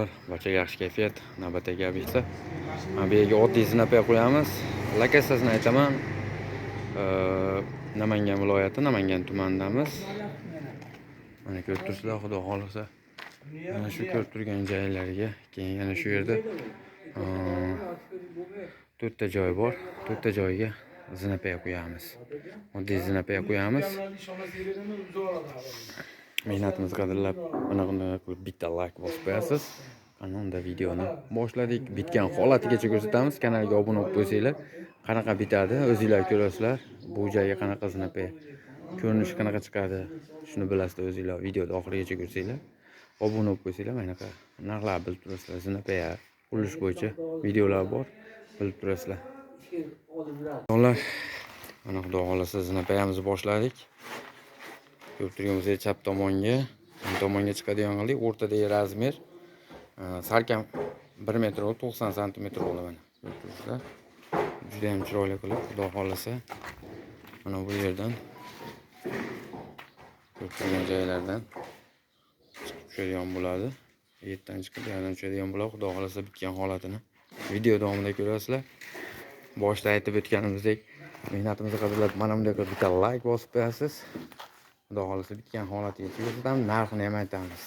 Do'stlar, barchaga yaxshi kayfiyat. Navbatdagi obyektda mana bu yerga oddiy zinapay qo'yamiz. Lokatsiyasini aytaman. Namangan viloyati, Namangan tumanidamiz. Mana ko'rib turibsizlar, xudo xohlasa mana shu ko'rib turgan joylarga, keyin yana shu yerda to'rtta joy bor. To'rtta joyga zinapay qo'yamiz. Oddiy zinapay qo'yamiz. Mehnatimizni qadrlab mana bunday qilib bitta like bosib qo'yasiz. Ana unda videoni boshladik. Bitgan holatigacha ko'rsatamiz. Kanalga obuna bo'lib qo'ysanglar, qanaqa bitadi o'zinglar ko'rasizlar. Bu joyga qanaqa zinapay ko'rinishi qanaqa chiqadi, shuni bilasizlar o'zinglar. Videoni oxirigacha ko'rsanglar, obuna bo'lib qo'ysanglar, mana bunaqa narxlar bilib turasizlar. Zinapay qurilish bo'yicha videolar bor, bilib turasizlar. Ular mana xudo xohlasa zinapayamizni boshladik. Ko'rib turgan bo'lsangiz chap tomonga, o'ng tomonga chiqadigan qildik. O'rtadagi razmer salkam 1 metr 90 santimetr bo'ldi mana. Ko'rib turibsizlar. Juda ham chiroyli qilib, xudo xohlasa mana bu yerdan ko'rib turgan joylardan chiqib tushadigan bo'ladi. Yerdan chiqib, yerdan tushadigan bo'ladi. Xudo xohlasa bitgan holatini video davomida ko'rasizlar. Boshda aytib o'tganimizdek, mehnatimizni qadrlab mana bunday qilib bitta like bosib qo'yasiz. Xudo xohlasa bitgan holatiga ko'rsatamiz, narxini ham aytamiz.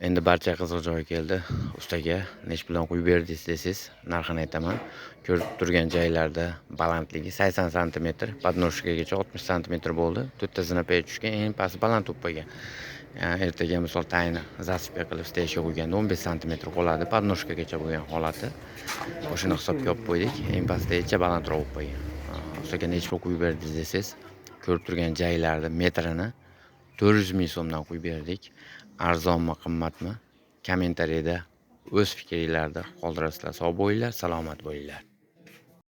Endi barcha qiziq joyi keldi. Ustaga nech bilan qo'yib berdingiz desangiz, narxini aytaman. Ko'rib turgan joylarda balandligi 80 santimetr, podnoshkagacha 60 santimetr bo'ldi. To'rtta zinapay tushgan, eng pasti baland bo'lib qolgan. Ertaga misol tayini zasipka qilib steyshga qo'yganda 15 santimetr qoladi, podnoshkagacha bo'lgan holati. O'shani hisobga olib qo'ydik. Eng pastgacha balandroq bo'lib qolgan. Ustaga nech pul qo'yib berdingiz desangiz, ko'rib turgan joylarda metrini 400 ming so'mdan qo'yib berdik. Arzonmi, qimmatmi? Kommentariyada o'z fikringlarni qoldirasizlar. Sog' bo'linglar, salomat bo'linglar.